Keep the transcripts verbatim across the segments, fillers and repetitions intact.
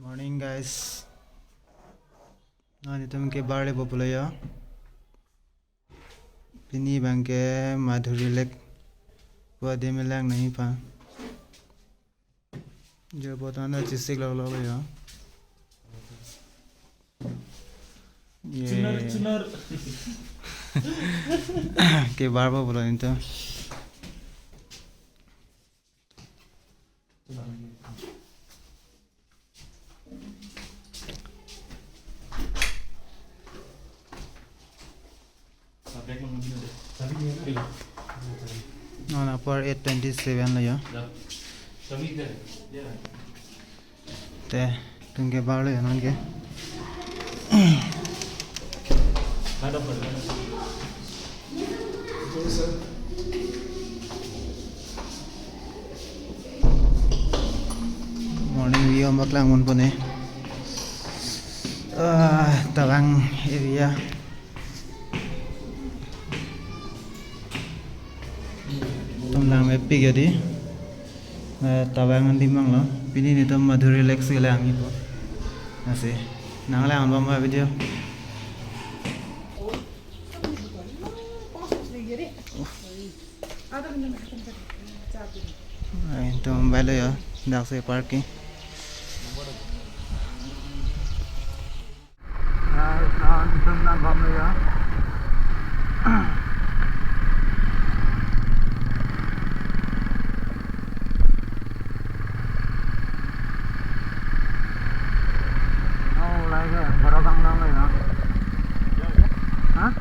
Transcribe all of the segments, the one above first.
Morning, guys. Nelitum ke bar le popular ya. Pini abang ke Madhuri Lake pu adim kelang nangji aphan. Jirpo atum ta chesik lok lok ya. Ye. Chunar, chunar. Ke bar popular nelitum. Non apor eight twenty-seven lo ya. Te, nelitum ke bar lo ya non ke. Morning view abang kelang ponpo ne. Ah, Tawang area. Nelitum langmepik ya di. Eh, Tawang adim abang lo. Pini nelitum Madhuri Lake si langji apot. Lasi nanglang bom video. Ai, nelitum mobile lo ya, dak si parking. Guys, ah, nelitum nang bom lo ya. Oh, like, eh, baru bang lang lo ya. Hah?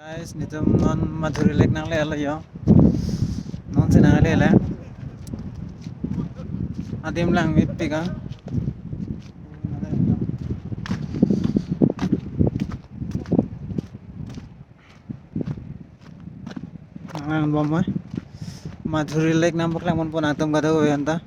Guys, nelitum non Madhuri Lake nangle lo yo. Non si nangle le. Adim langmepik ah. Nang bom oi. Madhuri Lake nangpaklang ponpo nangtum kadokave anta.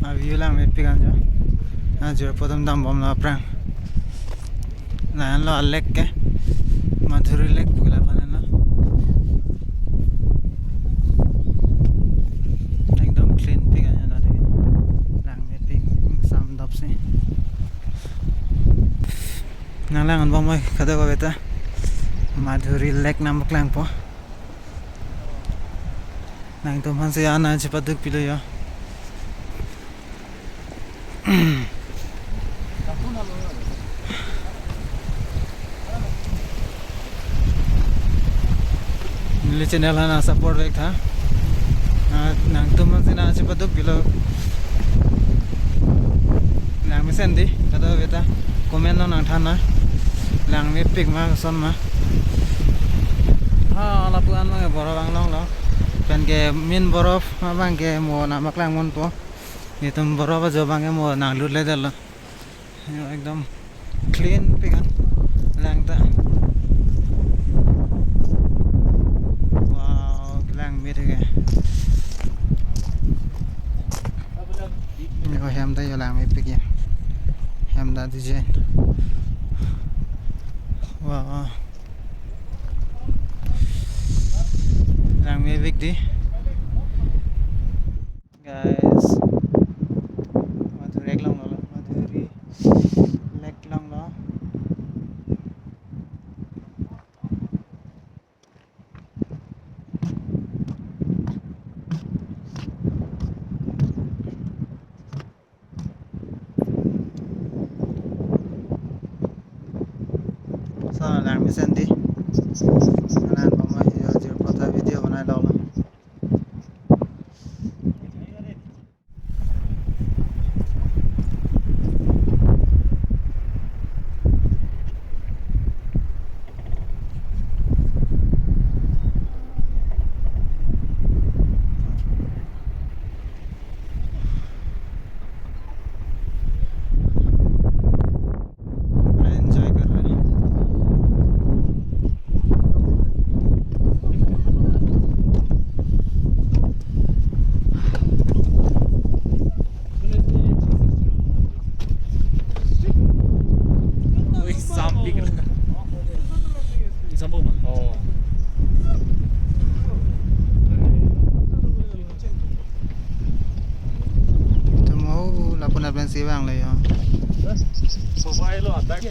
A view langmepik anjo. Ajirpo atum dambom lo aphrang. Lahenlo a lake ke. Madhuri Lake pu ke la aphan lo. Ekdom clean pik anjo na de. Langmepik, sam dop si. Nanglang bom oi kadokave ta. Madhuri Lake nangpaklangpo. Nangtum aphan si ana chepaduk pilo yo. Neli channel ana support vek tha. Ah, nangtum aphan si ana chepaduk pilo. Langmesen di, kadokave ta comment along nangthan na. Langmepik ma, koson ma. Ha, lapu-an abang ke borof anglonglo. Pen ke main borof abang ke mo nangpaklang ponpo. Netum borof ajo abang ke mo nanglut le detlo. Yo, ekdom clean pik an. Lang ta. Wow, lang mir ke. Yo, hem ta yo lang mepik ya. Hem ta design. Wow. Lang mepik dei. Guys. Madhuri Lake longlo, Madhuri Lake longlo. So, lang mesen dei. Anan bang ma yo jir pota video banai lo. Enjoy कर रहे हैं। Uy, sampik na. Isang po ma? Oo. Itum ho lapu-an pen si vanglo yo. Profile lo attack.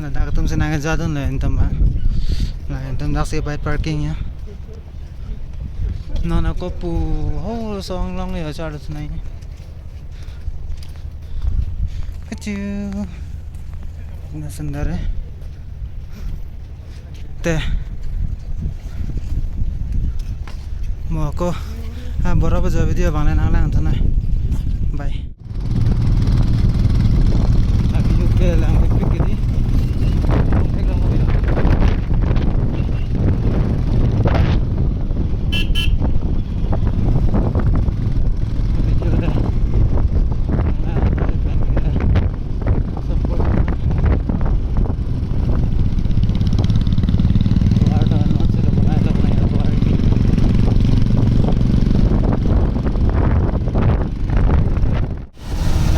Ladak atum si nangkejadunlo itum ha. La itum dak si bike parking ya. Non ako pu ho song long yo char nai. Kachu. Na sundar hai. Te. Mo ako, ah, borof ajo video abang le nanglang thunang. Bye. Abi yuk ke lang pik pik ke dei.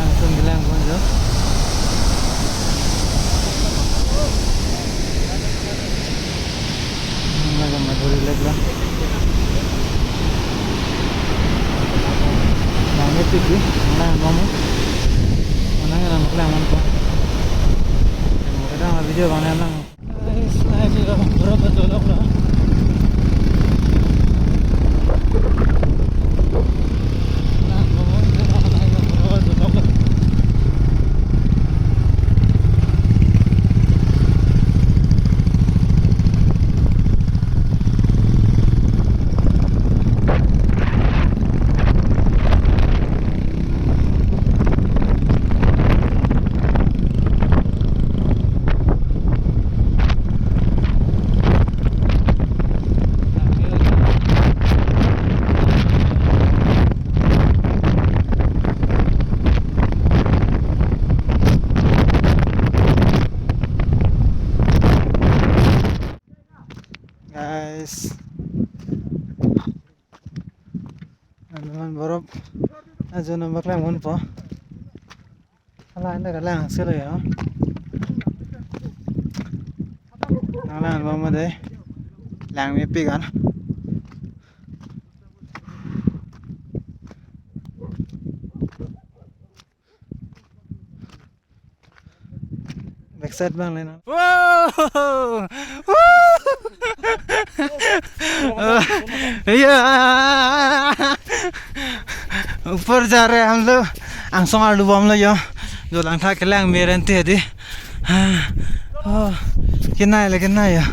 Langsung bilang pon jo. Laga Madhuri Lake lo. Lang mepik dei, lang bom. Manang lang lang man ko. Mo kadang video bang lang. Guys, lahai si lo, borof ajo loklo. Guys. Anuman borof ajo nangpaklang ponpo. Hala anda kalang selo ya. Kalang bang ma dei. Lang mepik an. Backside bang le na. Wow! Wow! Yeah! ऊपर जा रहे हैं हम लोग. Angsong arlu bomlo yo. Jo langtha kelang meren te dei. Oh, kenai le kenai yo.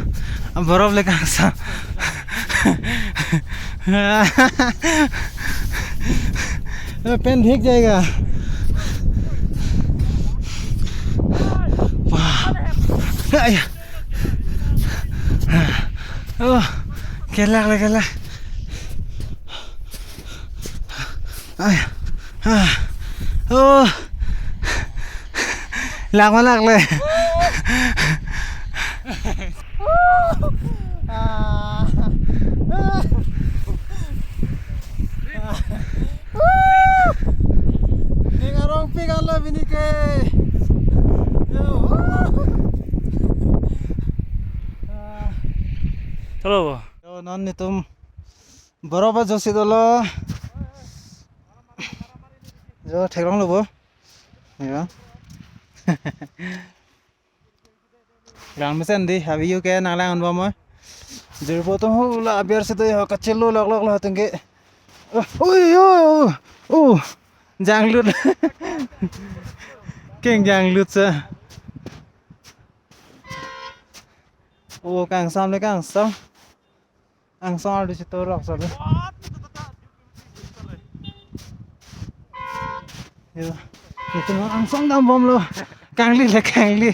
Borof le kangsam. Pant भीग जाएगा. Aya. Oh, kelak le, kelak. Aya. Ah. Oh. Lak ma lak le. Ning arong pik alo bini ke. Yo. Chalo bo. Yo, non netum boro ba josi dolo. Jo, theklonglo bo. Yo. Lang mesen di, abi yo ke nang lang anbom oi. Jirpo atum hula aber si do yo, kachelo lok lok lo atum ke. Oh, ui, oh, oh, oh. Janglut. Keng janglut sa. Oh, kangsam le kangsam. Angsong arlo si torok sabi. Yo. Netum angsong dambomlo. Kangli le kangli.